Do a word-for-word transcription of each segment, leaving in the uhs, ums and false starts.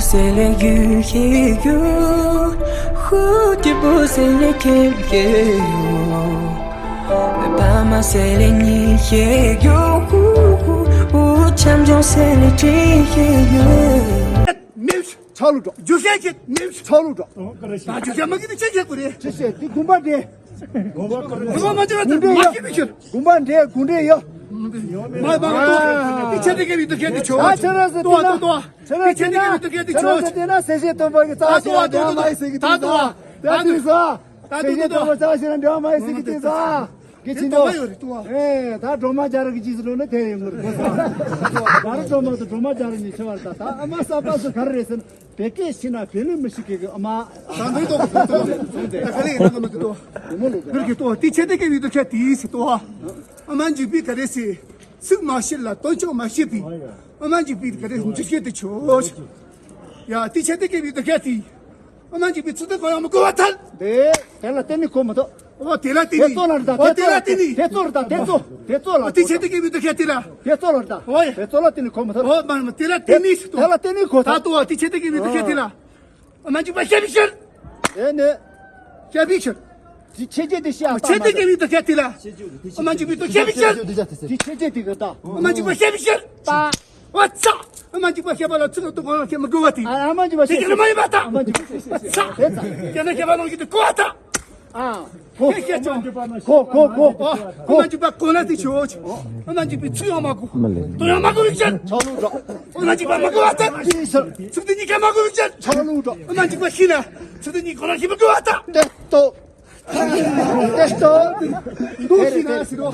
C'est les yeux qui gueulent, route de beau, c'est les quais. Pas ma, c'est les nids qui gueulent, champion, c'est les triers. མེད། ཆག་ལུགས་འགྲོ། རྒྱུ་ཤེས་ཀྱི་མེད། ཆག་ལུགས་འགྲོ། ད་རྒྱུ་ཤེས་མ་གི་དེ་ཅི་བྱེད་དགོས་རེད། ཅི་བྱེད་དེ་དགོན་པ་འདྲེ། དགོན་པ་མ་བྱེད་པ་དེ་མ་གི་མི་ཤེས། དགོན་པ་འདྲེ་དགོན་འདྲེ་ཡོད། མ་མ་ཏོ། དེ་ཆེ་དེ་གི་མི་དུ་ཁྱེད་དེ་ཆོ། ད་ཆེ་ར་ཟེར་ཏོ་ཏོ་ཏོ། དེ་ཆེ་དེ་གི་མི་དུ་ཁྱེད་དེ་ཆོ། ད་ཏོ་ཏོ་ཏོ། ད་ཏོ་ཏོ་ཏོ། ད་ཏོ་ཏོ་ཏོ། ད་ཏོ་ཏོ་ཏོ། ད་སྒྲོལ་མ་རྒྱ་ར་གི་རྗེས་སུ་འགྲོ་ན་དེ་ཡོང་གི་རེད། གོ་སོང་། ད་རུ་སྒྲོལ་མ་དང་སྒྲོལ་མ་རྒྱ་ར་གཉིས་ཆེ་བར་ད། ད་ཨ་མ་གསར་པ་སུ་ག་རེ་རེད་ཟེར་ན། བོད་སྐད་ཤེས་ན་བོད་ལུགས་མི་ཤེས་མཁན་གྱི་ཨ་མ། ད་འདི་ཏོ་ཏོ་ཏོ། ད་ག་ལེ་ཡིན་ན་མི་འདུག་ཏོ། བུར་གྱི་ཏོ། དེ་ཆེ་དེ་གི་མི་དུ་ཁྱེད་དེ་ཟེར་ཏོ། ཨ་མ་འཇིགས་པའི་ག་རེ་ཟེར། ཚིག་མ་ཤེས་ལ་དོན་ཅོག་མ་ཤེས་པའི། ཨ་མ་འཇིགས་པའི་ག་རེ་འཇིགས་སྐད་དེ་ཆོ། ཡ་དེ་ཆེ་དེ་གི་མི་དུ་ཁྱེད་དེ། ཨ་མ་འཇིགས་པའི་ཚིག་དེ་གོ་ཡང་མི་གོ་བ་ཐལ། དེ་དེ་ལ་བརྟེན་ནས་གོ་མི་ཐུབ། ཨོ་དེ་ལ་བརྟེན་ནས། དེ་ཚོ་ལ་ད། ཨོ་དེ་ལ་བརྟེན་ནས། དེ་ཚོ་ལ་ད། དེ་ཚོ་དེ་ཚོ་ལ། ཨོ་དེ་ཆེ་དེ་གི་མི་དུ་ཁྱེད་དེ་ལ། དེ་ཚོ་ལ་ད། ཨོ་ཡ། དེ་ཚོ་ལ་བརྟེན་ནས་གོ་མི་ཐུབ། ཨོ་མ་མ་དེ་ལ་བརྟེན་ནས་ཟེར་ཏོ། དེ་ལ་བརྟེན་ནས་གོ་ད་ཐུབ། ཏོ་དེ་ཆེ་དེ་གི་མི་དུ་ཁྱེད་དེ་ལ། ཨ་མ་འཇིགས་པ་ཤ་བི་ཤར། དེ་ནས། ཤ་བི་ཤར། དེ་ཆེ་ཆེ་དེ་ཤ་ཨ་ཆེ་དེ་གི་མི་དུ་ཁྱེད་དེ་ལ། ཨ་མ་འཇིགས་པའི་ཏོ་ཤ་བི་ཤར། དེ་ཆེ་ཆེ་དེ་གི་ད། ཨ་མ་འཇིགས་པ་ཤ་བི་ཤར། ད། ཨ་ཙ། ཨ་མ་འཇིགས་པ་ཤ་བ་ལ་ཚིག་ལ་ཏོ་གོ་ལ་ཁྱེད་མི་གོ་བ་དེ། ཨ་ཨ་མ་འཇིགས་པ་དེ་ཤ་ཁྱེད་ལ་མ་ཡིན་པ་ད། ཨ་མ་འཇིགས་པ་ཤ་ཤ་ཤ། ཨ་ཙ། ཁྱེད་ན་ཤ་བ་ལོང་གི་དུ་གོ་བ་ད། ཨ། གོ། ཁྱེད་ཁྱེད་ཆོ། གོ་གོ་གོ། ཨོ། ཨ་མ་འཇིགས་པ་གོ་ན་དེ་ཆོ། ཨ་མ་འཇིགས་པའི་ཚིག་ཡང་མ་གོ། དོན་ཡང་མ་གོ་བའི་ཕྱིར། ཆག་ལུགས་འགྲོ། ཨ་མ་འཇིགས་པ་མ་གོ་བ་ད། ཅི་ཟེར། ཚིག་དེ་གཉིས་ཀ་མ་གོ་བའི་ཕྱིར། ཆག་ལུགས་འགྲོ། ཨ་མ་འཇིགས་པ་ཤི་ན། ཚིག་དེ་གཉིས་གོ་ན་ཤི་མི་གོ་བ་ད། ཏེ་ཏོ། ཏེ་ཏོ། མདོ་ཤི་ན་ཟེར་རོ།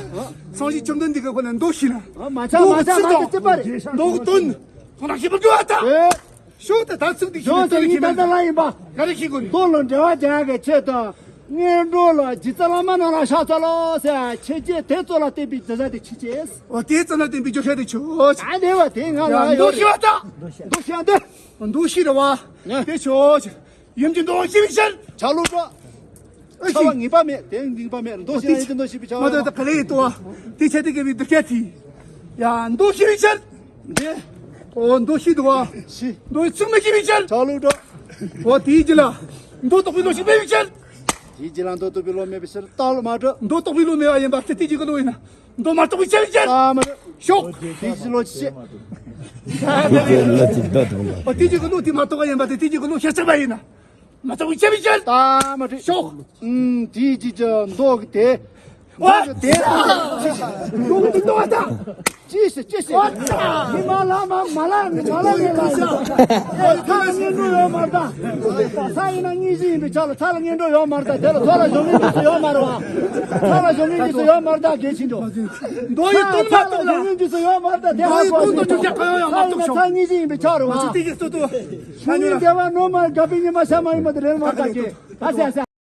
སངས་རྒྱས་བཅོམ་ལྡན་འདས་ཀྱི་ཁོ་ན་མདོ་ཤི་ན། ཨ་མ་ཆ་མ་ཆ་མ་ཆ་ཅི་པ་རེད། མདོ་གི་དོན། གོ་ན་ཤི་མི་གོ་བ་ད། ཨེ། ཤོག་དེ་ད་ཚིག་དེ་ཤོག་དེ་ཡིན་ད་ལྟ་ལ་ཡིན་པ། ག་རེ་ཤེས་དགོས་ནི། ལྟོ་ལ་འབྲེལ་བ་རྒྱག་གི་ཆེད་དུ། ངན་འགྲོ་ལ་སྦྱིན་སྲེག་བླ་མ་རྣམས་ལ་ཕྱག་འཚལ་ལོ་ཟེར་ཆེ་ཆེ་དེ་ཚོ་ལ་བརྟེན་པའི་རྒྱུ་ཆ་དེ་ཆེ་ཆེ། འོ་དེ་ཚོ་ལ་བརྟེན་པའི་རྒྱུ་ཆ་དེ་ཆོ། ད་དེ་བ་དེ་ང་ལ་ཡོད་མདོ་ཤི་བ་ད། མདོ་ཤི་བ་འདི། མདོ་ཤི་རེད་བ། ནས། དེ་ཆོ། ཡུམ་གྱི་མདོ་ཤི་བའི་ཕྱིར། ཆག་ལུགས་འགྲོ། ཨ་ཤི། ངེས་པ་མེད། དེ་ངེས་པ་མེད། མདོ་ཤི་ན་ཡུམ་གྱི་མདོ་ཤི་བའི་ཕྱིར། མ་དོ་ད་ག་ལེ་ཡིན་ཏོ། དེ་ཆེ་དེ་གི་བའི་འདུ་ཤེས་དེ། ཡ་མདོ་ཤི་བའི་ཕྱིར། འདི། ཨོ་མདོ་ཤི་འདུག་བ། ཤི། མདོ་ཚིག་མ་ཤི་བའི་ཕྱིར། ཆག་ལུགས་འགྲོ། ཨོ་དེའི་རྗེས་ལ། མདོ་རྟོགས་པའི་བློ་ཞིག་མེད་པའི་ཕྱིར། དེའི་རྗེས་ལ་མདོ་རྟོགས་པའི་བློ་མེད་པའི་ཕྱིར་རྟགས་མ་འགྲོ། མདོ་རྟོགས་པའི་བློ་མེད་པ་ཡིན་པ་དེ་དེ་གཅིག་གི་བློ་ཡིན་ན། མདོ་མ་རྟོགས་པའི་ཕྱིར་ཕྱིར། རྟགས་མ་འགྲོ། ཤོག་དེའི་རྗེས་བློ་ཅི་བྱེད། ལ་ཅིག་ཏོ་དང་པོ། ཨོ་དེ་གཅིག་གི་བློ་དེ་མ་རྟོགས་པ་ཡིན་པ་དེ་དེ་གཅིག་གི་བློ་ཤ་ཚ་བ་ཡིན་ན། མ་རྟོགས་པའི་ཕྱིར་ཕྱིར། རྟགས་མ་འགྲོ། ཤོག་ཨུམ། དེའི་རྗེས་ཀྱི་མདོ་གི་དེ། ཨོ། དེ། ལུང་དུ་ལྟོས་དང་། ཅི་ཞིག་ཅི་ཞིག་ཨོ། མི་མ་ལ་མ་མ་ལ་ནི་མ་ལ་ནི་ལ་ཡིན། ཚ་ལ་ངན་འགྲོ་ཡོད་མ་རེད་ད། ཚ་ཡིན་ན་སྙིང་རྗེ་ཡིན་པའི་ཆ་ལ་ཚ་ལ་ངན་འགྲོ་ཡོད་མ་རེད་ད། དེ་ལ་ཚ་ལ་གཞོན་ངན་རྗེས་སུ་ཡོད་མ་རེད་བ། ཚ་ལ་གཞོན་ངན་རྗེས་སུ་ཡོད་མ་རེད་ད་གལ་ཆེན་འགྲོ། མདོ་ཡི་དོན་མ་རྟོགས་ལ། གཞོན་ངན་རྗེས་སུ་ཡོད་མ་རེད་ད། དེ་ཧ་གོ། ཚ་ཡིན་ན་ཚ་སྙིང་རྗེ་ཡིན་པའི་ཆ་རེད་བ། ཚ་ལ་ངན་འགྲོ་ཡོད་མ་རེད་ད་གལ་ཆེན་འགྲོ།